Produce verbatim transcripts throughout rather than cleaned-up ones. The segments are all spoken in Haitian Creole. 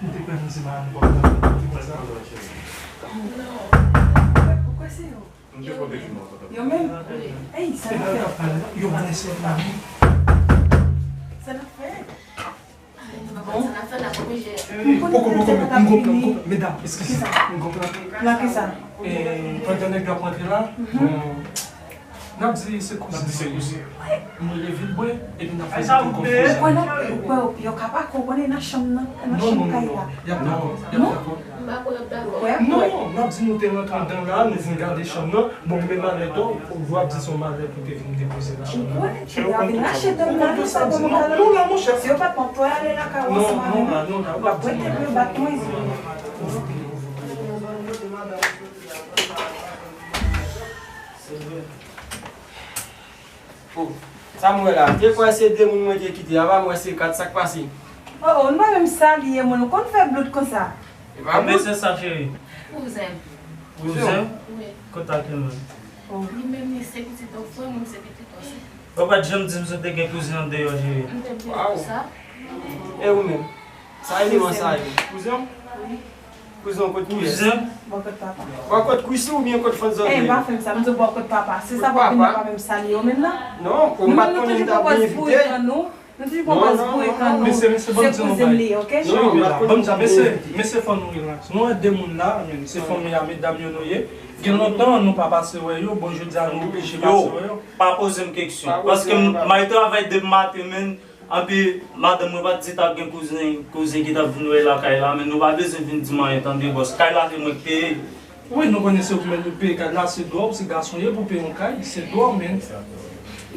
M te kwè nou se madanm pòv nan, m te kwè sa. Poukwa se yo? Yo menm? Ey, sa nou fè? Yo ba esèt la. Sa nou fè? Bon. Poko, poko, m konprann, m konprann. Medam, eskize. M konprann. Nan ki sa? E, pandan nèg yo ap rantre la, bon, n ap di se kouzin. N ap di se kouzin. Mwen leve l bwè, epi n ap fè zòt konfizyon. Ou kwè nan, ou kwè yo ka pa konprann nan chanm nan, nan chanm kay la? Y ap dakò, y ap dakò. M pa kwè y ap dakò. Non, n ap di nou te rantre anndan la, nou vin gade chanm nan. Bon, men malè tò, ou ap di se yon malè pou te vin depoze nan chanm nan. Ou kwè? Y ap vin rache dòm nan, nou sa bon, nou ka la. Non, la, monchè. Si yo pa t pran pou ale lakay ou ansanm avè m, w ap rete pou yo bat mwen. Se vre. Oh, sa m wè la? Te kwè se de moun mwen te kite, apa m wè se kat, sa k pase? Oh, oh, nou pa menm salye moun, ou konn fè blout konsa. E pa blout. Mesye sa, cheri? Kouzen m. Kouzen? Wi. Kote ak yon moun? Oh. Li menm, li se pitit yon frè m, mwen se pitit yon sè. Ou pa t janm di m si w te gen kouzen andeyò, cheri. M te bliye tou sa. E ou menm? Sa eleman sa ye? Kouzen w? Wi. Kouzen w kot ki yès? Kouzen? Bò kot papa. Bò kot Kwisi oubyen kot Fanzòtè? Ey, pa fè m sa, m di w bò kot papa. Se sa pou vin nan pa menm salye yo menm nan? Non, nou menm nou toujou pran pòz bouyik an nou. Nou toujou pran pòz bouyik an nou. Se kouzen m li ye, oke? Non, ban m di, mesye, mesye, fò nou rilaks. Nou wè de moun la, men se fanmi a medam yo nou ye. Gen lontan nou pa pase wè yo, bon, jodi a nou oblije pase wè yo. Pa poze m keksyon. Paske m, m al travay depi maten, men, anpi madanm mwen pa t di t ap gen kouzen, kouzen ki t ap vin wè lakay la, men nou pa bezwen vin di m anyen, tande, bòs. Kay la se mwen k peye. Wi, nou konnen se ou ki mèt peye kay la, se dwa w, se gason w ye pou peye yon kay, se dwa w, men.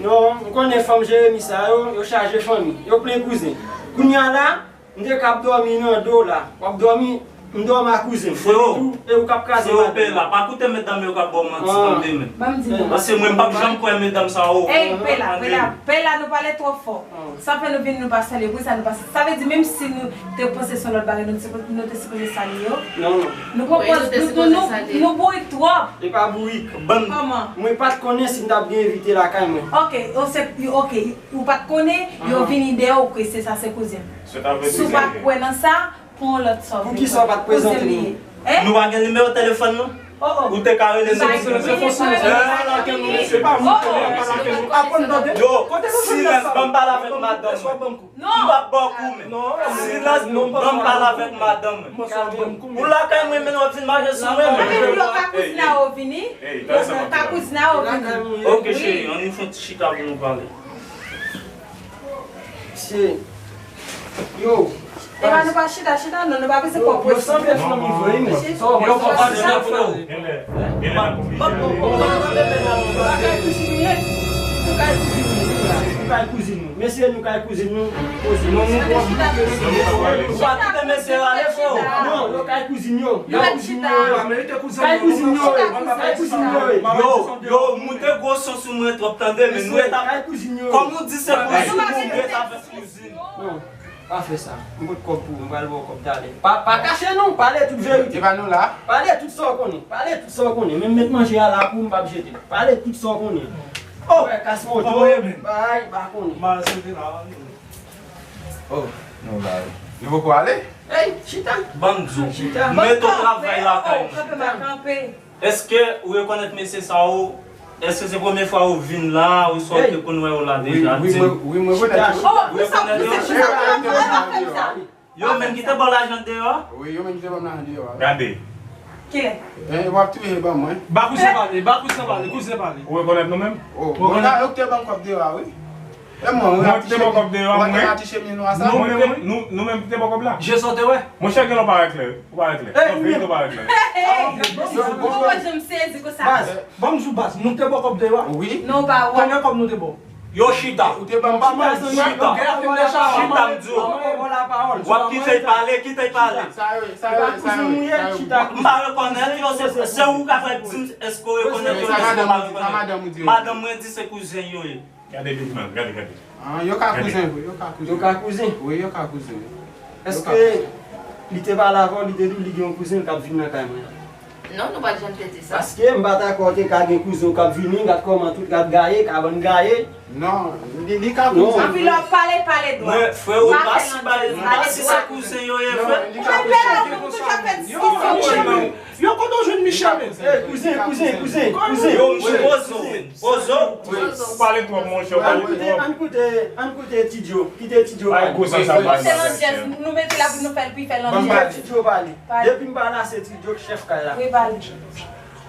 Non, m konnen fanm Jeremi sa yo, yo chaje fanmi, yo plen kouzen. Kounye a la, m te ka ap dòmi nan do w la, w ap dòmi, m dòmi ak kouzen m. Frewo, e ou k ap kraze frewo, madanm. Pela, pa koute medam yo k ap ba w manti, tande, men. Ban m di nou. Paske mwen, m p ap janm kwè medam sa yo. Ey, Pela, Pela, Pela, nou pale twò fò. Sa fè nou vin, nou pa salye, poukisa nou pa salye? Sa vle di, menm si nou te panse se yon lòt bagay, nou te, nou te sipoze salye yo. Non, non. Nou pran pòz nou, nou, nou bourik twòp. E pa bourik. Kòman? Mwen pa t konnen si m t ap gen envite lakay mwen. Oke, ou se, oke, ou pa t konnen, yo vini dèyè w, ke se sa, se kouzen m. Si w pa kwè nan sa, pran yon lòt sa w vle. Poukisa w pa t prezante nou? Nou pa gen nimewo telefòn nou? Ou te ka rele nou. Yo, silans, ban m pale avèk madanm mwen. M p ap ba w kou, men. Silans, ban m pale avèk madanm mwen. Ou lakay mwen, men w ap vin mache sou mwen, men. Yo ka kouzin a yo vini. Yo ka kouzin a yo vini. Oke, cheri, ann fè yon ti chita pou nou pale. Mesye, yo. Epa nou pa chita, chita, non, nou pa bezwen pran pòz. Yo sanble fanmi vre, wi, men. Yo konprann sa, frè. Ou pa tande, men, ou pa tande, men. Ou pa kay kouzin ou ye. Ou kay kouzin ou ye. Ou kay kouzin ou. Mesye, nou kay kouzin nou. Kouzin nou, nou pran. Ou pa kite mesye yo ale, frè. Non, yo kay kouzin yo. Yo kay kouzin yo. Kay kouzin yo. Kay kouzin yo. Yo, yo, moute gwo son sou mwen twòp, tande, men nou ret ap. Kay kouzin yo. Kòm ou di se kouzin ou, nou ret avèk kouzin. Non, pa fè sa. M pot kòb pou ou, m pral ba w kòb talè. Pa, pa kache non, pale tout verite. E pa nou la? Pale tout sa w konnen. Pale tout sa w konnen. Menm met manje a la pou ou, m p ap jete. Pale tout sa w konnen. Oh! Frè, kas moto. Bay, pa konnen. M al soti la. Oh, nou la wi. Nou poko ale? Ey, chita. Ban m di w. Chita. Mete w travay lakay nou. Kanpe, ma kanpe. Èske ou rekonèt mesye sa yo? Èske se premye fwa ou vin la, oswa ou te konn wè yo la deja? Di m. Wi, mwen rekonèt yo. Ou rekonèt yo? Yo menm ki te ba w lajan deyò a? Wi, yo menm ki te ban m lajan deyò a, wi. Gade. Kilè? Eh, w ap touye ban mwen. Ba kouzen pale, ba kouzen pale, kouzen pale. Ou rekonèt nou menm? Oh, bon, la, yo ki te ban m kòb deyò a, wi. E mwen, wi. Mwen ki te ba w kòb deyò a, mwen. Nou menm, nou, nou menm ki te ba w kòb la. Je sa w te wè? Monchè, gen lè w pa wè klè. Ou pa wè klè. Non, verite, ou pa wè klè. Ou pa janm sezi konsa. Baz, ban m di w, baz, nou te ba w kòb deyò a? Wi. Non, ou pa wè. Konbyen kòb nou te ba w? Yo chita. Ou te ban m chita. Chita. Chita, m di w. W ap kite l pale, kite l pale. Sa yo, sa yo, sa yo, sa yo. M pa rekonèt yo, se, se ou k ap di m èske w rekonèt yo, èske w pa rekonèt. Madanm mwen di se kouzen yo ye. Gade pitit mwen, gade, gade. Ah, yo ka kouzen vre, yo ka kouzen. Yo ka kouzen? Wi, yo ka kouzen. Èske li te pale avè w, li te di w li gen yon kouzen l k ap vin nan kay mwen an? Non, nou pa t janm te di sa. Paske m pa dakò te ka gen kouzen w k ap vini, gad kòman tout gad gaye, kabann gaye. Non, li, li ka kouzen. Anpi lè w ap pale, pale dwat. Mwen, frè, ou pa si ba, ou pa si se kouzen yo ye, frè. Ou mèt pale, ou mèt toujou ap fè diskisyon. Yo, kote w jwenn Michel? Kouzen, kouzen, kouzen, kouzen. Yo, mwen poze w, poze w. Ou pale twòp, monchè, ou pale twòp. Ann koute, ann koute, ann koute Ti Djo. Kite Ti Djo pale. Kite Ti Djo pale. Depi m pa la se Ti Djo k chèf kay la. Wi, pale.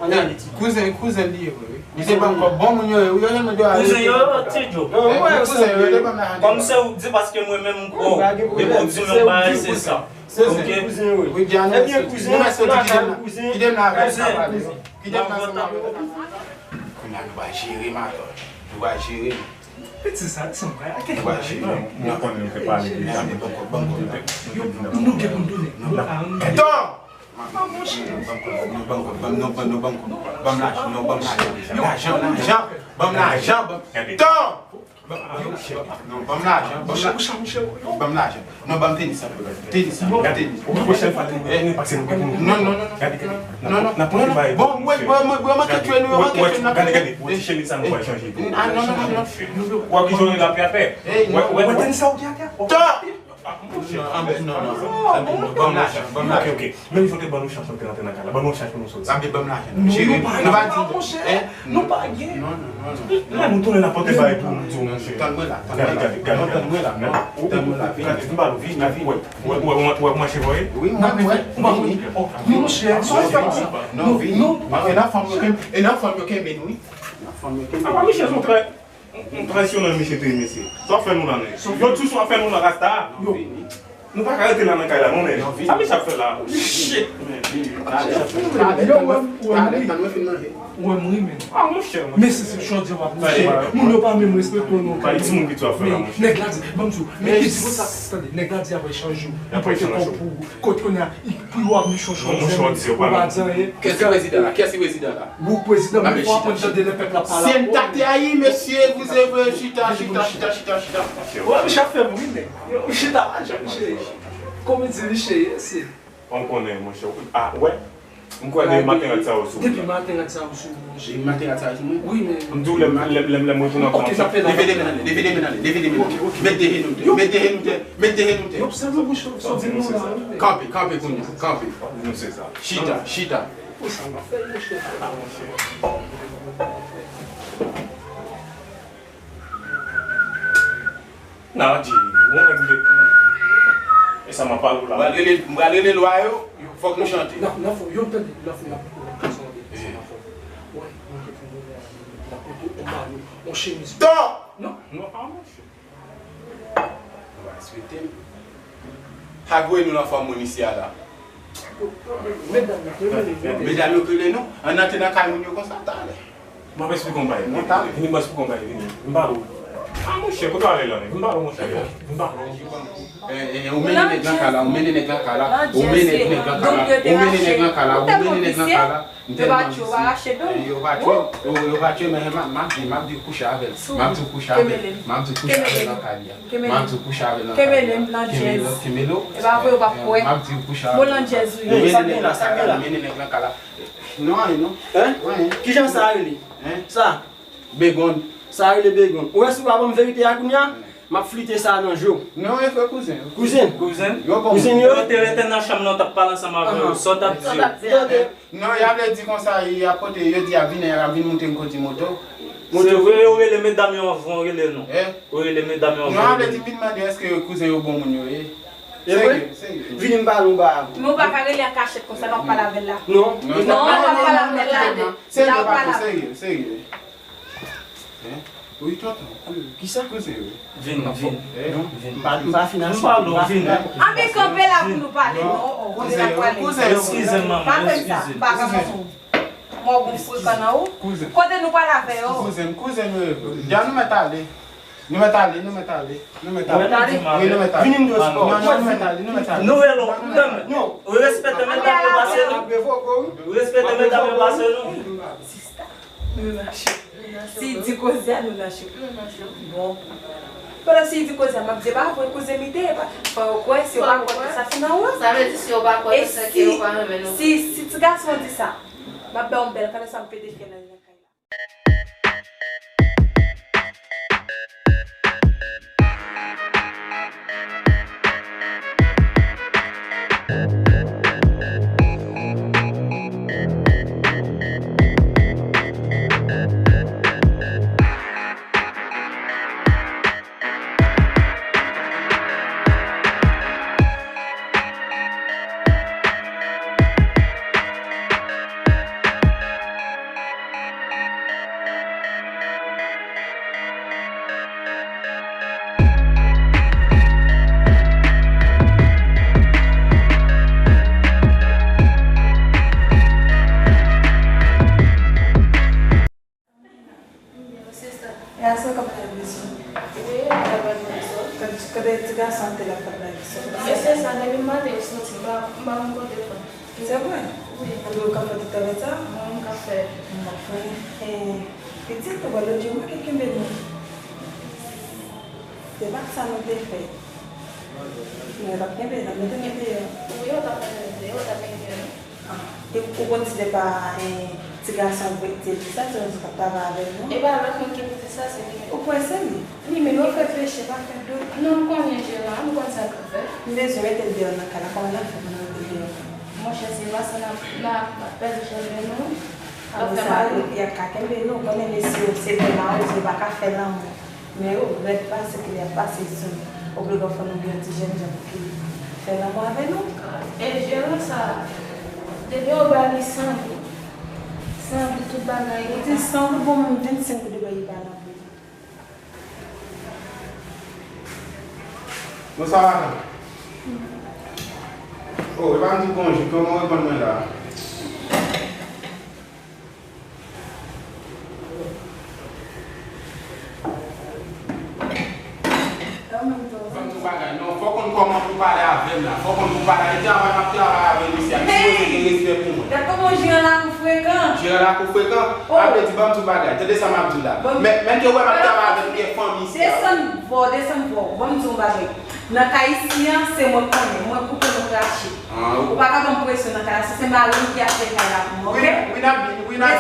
Ann ale Ti Djo. Kouzen, kouzen li ye vre wi. Li te ban m kòb. Bon moun yo ye wi, yo janm dwe ale. Kouzen yo, Ti Djo. Kouzen yo, yo te ban m lajan. Kòm se ou k di paske mwen menm m kwè w. Depi ou di m yon bagay se sa. Kouzen yo. Wi, Djano, se kouzen. Kite m la avè l. Kite m la avè l. Kounya nou va jere matòch. Nou va jere. Piti sa, ti bay, a kèk bagay. Nou konnen nou te pale deja. Nou gen pou n tounen. Eto! Non, ban m lajan, non, ban m lajan. Lajan, lajan, ban m lajan, ban m. Eto! Non, ban m lajan, ban m lajan. Ban m lajan. Non, ban m tenis sa. Tenis sa. Tenis. Pwochèn fwa, nou pase nou gen pou nou. Non, non, non, non. Gade, gade. Non, non, non, non. Bon, mwen, mwen, mwen, mwen manke tchwe nou, mwen manke tchwe nou. Gade, gade. Wè ti chemiz sa nou pral chanje tou. Ah, non, non, non, non. Wè ki jwenn lapè atè. Wè, wè, wè tenis sa ou gen atè. Stop! Non, non, non. Ban m lajan, ban m lajan. Ok, ok. Menm jan w te ban nou chans nou te rantre nan kay la, ban nou yon chans pou nou soti. Sa vle ban m lajan. Nou pa gen, monchè. Nou pa gen. Non, non, non, non. Lè nou tounen n ap pote bagay pou nou di w, monchè. Tann mwen la, tann mwen la. Gade, gade, gade. Tann mwen la, non, tann mwen la. Vini, vini. Gade, m ba nou, vini, vini. Wè, wè, wè, wè, wè, wè, wè, wè. Wi, mwen, mwen. Monchè, sa w fè konsa? Non, vini. E nan fanm yo kenbe, e nan fanm yo kenbe nou, wi. Nan fanm yo kenbe. Apa, Michel, se yon trè. Yon traisyonè misye te ye mesye. Sa w ap fè nou la menm? Yon ti sou ap fè nou la rasta. Yo. Nou pa ka rete la nan kay la non nèg. Sa misye ap fè la? Shit. Yo, wè m, wè m ri. Wè m ri men. Ah monchè. Mesye se jodi a w ap mouche. Moun yo pa menm respekte w non. Pa di moun ki tou ap fè la monchè. Nèg la di, ban m di w, men ki di konsa, tande, nèg la di apre chanje w. Li pote kòb pou ou. Kote kounye a, pou yo ap nou chonchon. Ou pa di anyen. Kiyès ki prezidan la? Kiyès ki prezidan la? Ou prezidan, men fò w aprann tande lè pèp la ap pale. Si n ta te ayi mesye, vous avez chita, chita, chita, chita, chita. Wè, misye ap fè m ri, nèg. Yo, chita pa janm cheri. Komedi misye ye, se. Ou konnen, monchè. Ah, wè. M kwè depi maten rad sa yo sou ou. Depi maten rad sa yo sou ou, monchè. Depi maten rad sa yo sou mwen? Wi, men. M di w lè m, lè m, lè m, lè m retounen an fòm. Ok, sa fè la. Leve de men ale, leve de men ale, leve de men ale. Mete je nou tè, mete je nou tè, mete je nou tè. Yo, obsève bouch ou, sa w di nou la, wi, men. Kanpe, kanpe kounye a, kanpe. Nou se sa. Chita, chita. Pou sa m ap fè, monchè. Nan di, yon nèg m te. E sa m ap pale w la. M pral rele, m pral rele lwa yo, fòk nou chante. Nan, nan fò, yo tande, nan fò, nan fò, nan fò. Wè, mwen te fè mwen la, nan poto, on balo, on chemiz. Tò! Non, non, pa monchè. Ou pa respekte m. Sa k voye nou nan fòm moun isi a la? Medam yo k rele nou. Ann antre nan kay moun yo konsa, talè. M ap esplike w yon bagay. Vini, m ap esplike w yon bagay, vini. M pale w. Ah, monchè, kote w ale la, nèg? M pale w, monchè. M pale w. Ou mennen nèg lan kay la, ou mennen nèg lan kay la, ou mennen nèg lan kay la, ou mennen nèg lan kay la, ou mennen nèg lan kay la. Yo pa tchwe, yo pa rache do. Yo pa tchwe, yo, yo pa tchwe, men m ap, m ap di, m ap di kouche avè l. M ap di kouche avè l. M ap di kouche avè l nan kay li a. M ap di kouche avè l nan kay li a. Kenbe l, kenbe l. E pa vre, yo p ap kwè. M ap di kouche avè l. Bon, landjèz, wi. Yo mennen nèg lan kay la, yo mennen nèg lan kay la. Non, anyen non. Hein? Anyen. Kijan sa rele? Hein? Sa? Begonn. Sa rele begonn. Ou wè si w pa ban m verite a kounye a? M ap flite sa nan je w. Non, e frè kouzen. Kouzen? Kouzen? Yo bon. Kouzen yo? Yo te rete nan chanm nan, w t ap pale ansanm avè yo. Sa w t ap di yo? Non, y ap vle di konsa, y ap pote, yo di y ap vini, y ap vin moute m kondui moto. Se vre, yo rele medam yo anvan yo rele nou. Yo rele medam yo anvan yo rele nou. Non, y ap vle di m vin mande èske kouzen yo bon moun yo ye. Serye, serye. Vini m pale w ba. Men w pa ka rele an kachèt konsa, n ap pale avè l la. Non. Non, non, non, non, non, non, non. Serye, pale, serye, serye. Hein? Wi, tonton. Kisa? Kouzen yo. Vin, vin. Vin. M pa, m pa fin asepte. M pa fin. Anpi kanpe la pou nou pale. Non, oh, oh, kote n ap prale? Eskize m, manman, eskize m. Pa fè m sa, pa ka manman. Mwen gon frekan nan ou. Kote nou pral avè yo? Kouzen, kouzen nou ye. Dja nou mèt ale. Nou mèt ale, nou mèt ale. Nou mèt ale. Wi, nou mèt ale. Vini m di w ti bò. Non, non, nou mèt ale, nou mèt ale. Nou rele w. Non. Ou respekte medam yo pase nou. Ou respekte medam yo pase nou. Sista, nou nan cho. Si di koze a, nou nan cho. Bon. Pandan si li di koze a, m ap di, e pa vre, kouzen m li te ye, pa, fò yo kwè, si yo pa kwè, sa fin an wont. Sa vle di, si yo pa kwè, e se ke yo pa renmen nou. Si, si ti gason di sa, m ap ba yon bèl kado, sa m pete fyèl nan li nan kay la. Sista. E a se w k ap lave veso? Wi, m ap lave veso. Kote, kote ti gason an te la k ap lave veso? E se sa, depi maten yo soti, m pa, m pa konn kote l fè. Se vre? Wi. Anben, ou ka fè tout travay sa? Mwen menm k ap fè. M ap fè. E, pitit, ou wè lòt jou, m pa te kenbe nou. Se pa sa nou te fè. Nou t ap kenbe, n ap mete nou deyò. Wi, yo t ap mete nou deyò, yo t ap mete nou. Ah, e ou konn si se pa, eh, ti gason vre ki te di sa, se yon moun k ap travay avèk nou? E pa lòt moun ki pou di sa, se li menm. Ou kwè se li? Li menm, li fè peche, pa fè dout. Non, m konnen jeran, m konn sa l ap fè. M bezwen mete l deyò nan kay la, kòman n ap fè pou nou mete l deyò? Monchè, se pa sa n ap, n ap, n ap pèdi chèvre nou. Apre sa, y ap ka kenbe nou, konnen mesye yo, se vrèman yo, yo pa ka fè lanmou. Men yo rèd pase ke y ap pase sou nou. Oblije fò nou gen yon ti jènjan pou ki fè lanmou avè nou. E jeran sa, depi yo ba li san goud, san goud tout bagay. Ou di san goud, bon, moun vennsenk goud depi li ba l an prizon. Bonswa, madanm. Oh, e pa m di w bonjou, kòman w reponn mwen la? Ban m di w bagay, non, fò w konn kòman pou w pale avè m la. Fò w konn pou w pale avè m. Travay m ap travay avè w isi a, li sipoze gen respè pou mwen. Gad kòman jeran lakou frekan. Jeran lakou frekan? Oh. Sa vle di, ban m di w bagay. Tande sa m ap di w la. Men, men ke w wè m ap travay avè w, ou gen fanmi isi a. Desann vwa w, desann vwa w. Ban m di w yon bagay. Nan kay isi a, se mwen k konnen. Mwen koupe, mwen krache. Ah, ou pa ka ban m presyon nan kay la, si se mari m ki achte kay la pou mwen, oke? Wi, n ap, wi, n ap,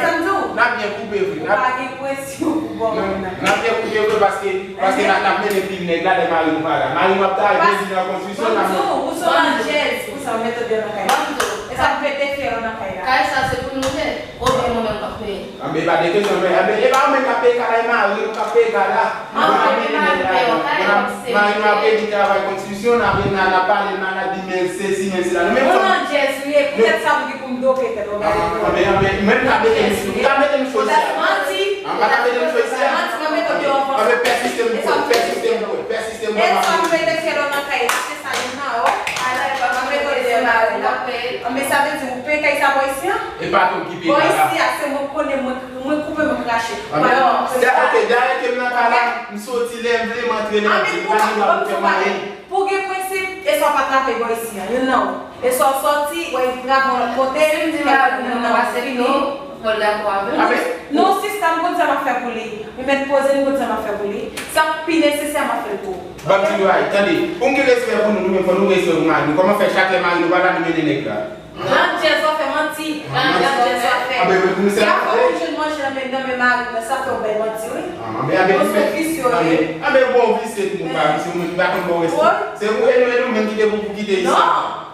n ap byen koupe vre. Ou pa gen presyon pou ban mwen nan kay la. N ap byen koupe vre paske, paske n ap, n ap mennen pi nèg la lè mari nou pa la. Mari nou ap travay, byen di nan konstriksyon, n ap. Ou se yon landjèz, pou sa, ou mete dèyè nan kay la. E sa, m pete fyè nan kay la. Kay sa, se pou nou de. Oubyen mwen menm k ap peye? Anben, e pa de kesyon, men, anben, e pa ou menm k ap peye kay la, e mari w k ap peye kay la. Mwen menm m ap peye yon kay, mwen se mwen ki peye. Mari nou ap redi travay konstriksyon, n ap, n ap, n ap pale, n ap di, men sesi, men sela. Nou menm fanm. Ou landjèz ou ye, poutèt sa pou ki pou m dope tèt ou, gade. Anben, anben, mwen m ka mete nou sou, m ka mete nou sou isi a. Manti. An, m pa ka mete nou sou isi a. Manti, mwen mete w deyò anvan. Anben, pèsiste m, pèsiste m, pèsiste m. E sa m mete fyè nan kay la, se sa youn nan, oh. Anben, mete w deyò mari w la. Anben, sa vle di ou peye kay sa bò isi a? E pa tou ki peye kay la. Bò isi a, se mwen k konnen, mwen, mwen koupe, mwen krache. Anben, dayè, oke, dayè ke m nan kay la, m soti lè m vle, m antre lè m vle. M pa gen dwa pou fè m anyen. Pou gen prensip, e sa w pa trape bò isi a, youn nan ou. E sa w soti, w al trape yon lòt kote, si m di mari m nan pase pito, fò l dakò avè m. Anben. Non, sista, m konn sa m ap fè pou li. Li mèt poze, m konn sa m ap fè pou li. Sa k pi nesesè, m ap fè l pou ou. Ban m di nou bagay, tande, pou n gen respè pou nou, nou menm fò nou gen respè pou mari nou. Kòman fè chak lè mari nou pa la, nou mennen nèg la? Landjèz w ap fè, manti. Landjèz w ap fè. Anben, men pou nou sèl. Sa fè ou jwenn manje nan men, nan men mari mwen, sa fè ou bay manti, wi. Anben, anben, ou se visye w ye. Anben, bon, visye tou, pa visye, ou menm ki pa konn ba w respè. Se ou, e nou, e nou menm ki te pou, pou kite isi a.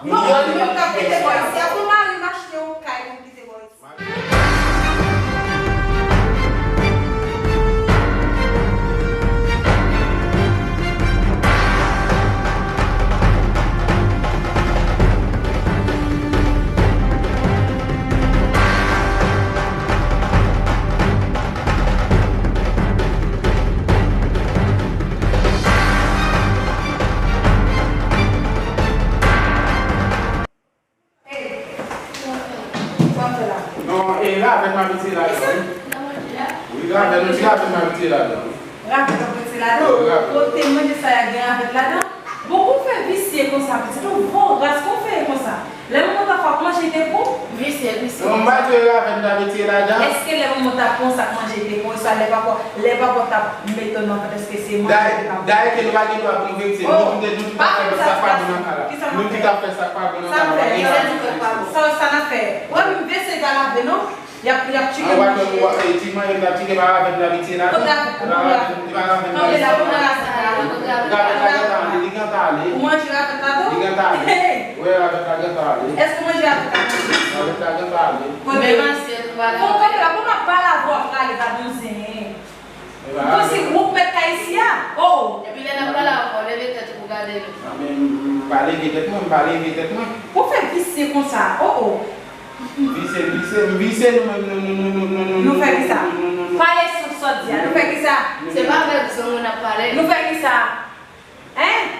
Non, non, nou menm k ap kite bò isi a. Pou mari m achte yon kay pou m kite bò isi a. Hey, sa w fè la? Non, e ravèt m abitye ladan. Wi, ravèt, yon ti ravèt m abitye ladan. Ravèt w abitye ladan? Wi, ravèt. Kote manje sa y ap gen ravèt ladan? Bon, ou fè visye konsa, pitit, ou voras, kòman w fè ye konsa? Lè manman w t ap fè w manje, te bon? Visye, visye. Non, m pa di ravèt m t ap retire ladan. Èske lè manman w t ap fè w sa k manje, te bon? Sa lè papa, lè papa t ap mete w nan vant, èske se manje ou t ap... Dayè, dayè ke nou pa gen dwa prive, se nou ki te, nou ki t ap fè sa k pa bon nan kay la. Nou ki t ap fè sa k pa bon nan kay la. Sa, sa n ap fè. Ou pa menm vese pa lave non. Y ap, y ap tcheke manje. Ti manje, y ap tcheke pa lavèt la, piti la. Kote lavèt la? Kanpe la, kanpe la. Ravèt la gentan ale, li gentan ale. Ou manje ravèt la tou? Li gentan ale. Wi, ravèt la gentan ale. Èske w manje ravèt la? Ravèt la gentan ale. Kote? Bon, kanpe la, pou m ap pale avè w, w ap rale pa bon zen. Ou panse ou k mèt kay isi a? Oh! Epi lè n ap pale avè w, leve tèt ou pou gade nou. A, men m, m pa leve tèt mwen, m pa leve tèt mwen. Ou fè visye konsa, oh, oh. M visye, m visye, m visye, nou menm, nou, nou, nou. Nou fè kisa? Pale sou sa w di a, nou fè kisa? Se pa avèk zong nou n ap pale. Nou fè kisa? Hein?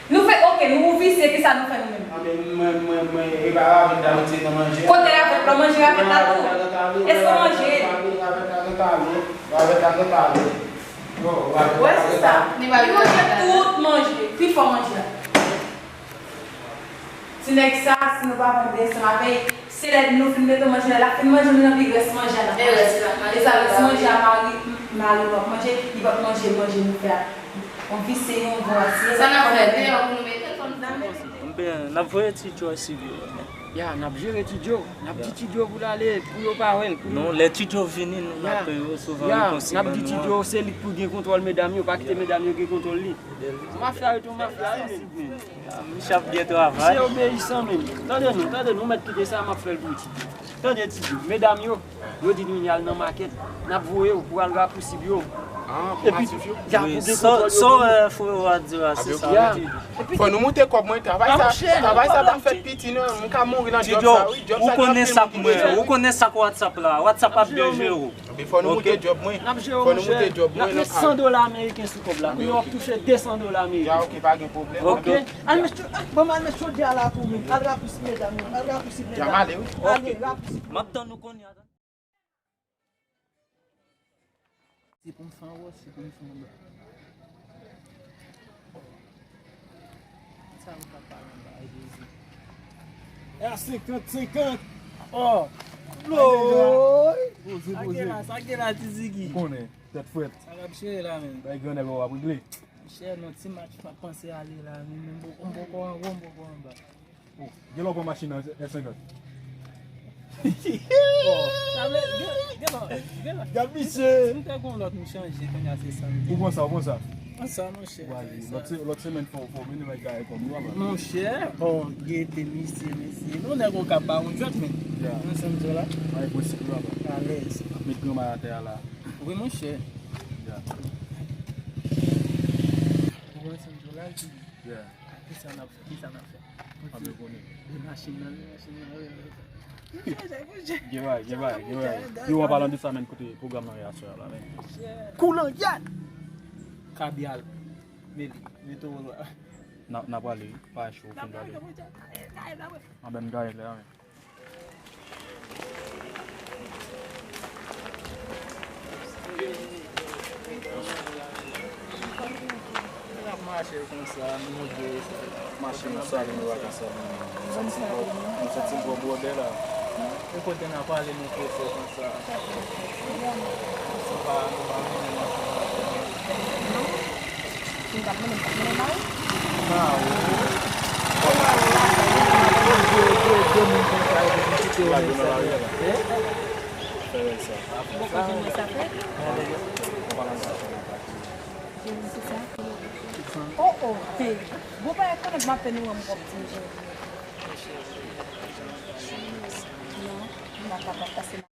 Nou fè, oke, nou visye, kisa nou fè nou menm? Mwen, mwen, mwen, mwen, e pa ravèt la mete nan manje. Kote ravèt la? Manje ravèt la tou? Èske w manje? Ravèt la gentan ale. Ravèt la gentan ale. Yo, ravèt la gentan ale. Li manje tout manje, pifò manje a. Ti nèg sa, si nou pa pran desann avè l, se lè nou fin mete manje la, l ap fin manje, nou anvi rès manje a n ap manje. E sa rès manje a, mari, mari nou ap manje, li p ap manje manje nou fè a. On visye, on vwasye. Sa n ap fè deyò pou nou mete l, fò n mete l. Oubyen, n ap voye Ti Djo swiv yo. Ya, n ap jere Ti Djo. N ap di Ti Djo pou l ale, pou yo pa wè l, pou yo... Non, lè Ti Djo vini, nou n ap resevwa rekonsiy ban nou an. N ap di Ti Djo, se li k pou gen kontwòl medam yo, pa kite medam yo gen kontwòl li. Mafya yo tou, mafya yo. Misye ap byen travay. Misye obeyisan menm. Tande nou, tande nou, mèt kite sa, m ap fè l pou Ti Djo. Tande Ti Djo, medam yo, yo di nou y al nan makèt, n ap voye w pou al rapousib yo. Ah, pou rapousib yo? Epi, y ap gen kontwòl yo. Sa w wè frè w a di a, se sa. Fò nou moute kòb mwen, travay sa, travay sa pa fèt piti non, m ka mouri nan djòb sa wi, djòb sa gen anpil moun ki bezwen. Ou konnen sa k WhatsApp la, WhatsApp ap byen jere w. Epi fò nou moute djòb mwen. N ap jere w, monchè. Fò nou moute djòb mwen nan kay. N ap met san dola ameriken sou kòb la. Kounye a w ap touche de san dola ameriken. Ya, oke, pa gen pwoblèm. Oke. Al met cho-, ah, ban m al met chodyè a la pou mwen. Al rapousib medam yo. Al rapousib medam yo. Ya, m ale wi. Ale, rapousib. M ap tann ou kounye a. Se pou m fè anwò, se pou m fè anba. Sa m ka pale anba, Jezi. E a senkant senkant. Oh! Lord! Poze, poze. Sa gen la, sa gen la, Ti Ziggy. Ou konnen, tèt frèt. Sa k ap chire la, menm? Bay grannèg ou ap regle. Monchè, non, ti match m ap panse ale la, menm, menm, m poko anwo, m poko anba. Oh, gen lè w pran machin nan S senkant. Oh. Sa vle, gen, gen lè, gen lè. Gad misye. Si m te gon lòt, m chanje, kounye a se sa m gen. Ou pran sa, ou pran sa? Pran sa, monchè. Wale, lòt se-, lòt semèn fò, fò vini bay kay kòm nou, papa. Monchè, oh, gete misye, mesye. Nou nèg okap pa yon jwèt, men. Ya. Mwen sanm di w la. Pa enposib, papa. Alèz. Ap met granmay atè a la. Wi, monchè. Ya. Ou wè sanm di w la, l di. Ya. Kisa n ap fè? Kisa n ap fè? Fòk yo konnen. Li machin nan, li machin nan, wi, wi. Gen bagay, gen bagay, gen bagay. Yo, an palan de sa, menm kote pwogram nan ye aswè a la, menm. Koulangyèt! Kabyal. Meli, mete w la. N a, n a prale, wi. Pa cho, ou fin prale. Anben m gaye lè a, menm. N ap mache konsa, nou de mache nou sale, nou pa ka sale. Nou santi gwo, nou santi gwo bwòdè la. E kote n ap ale, nou prese konsa. Se pa, nou pa mennen machin. Ou t ap mennen, m t ap mennen mari. Ah, wi. Kòman ou la, de, de, de moun konsa, epi nou kite yo nan lari a la. Fè rèl sa. Ou poko jwenn mwen sa fè? Jezi, se sa? Oh, oh, hey. Bon, pa konnen m ap fè nou wè m kòm ti jèn. Non, m pa kapab pase.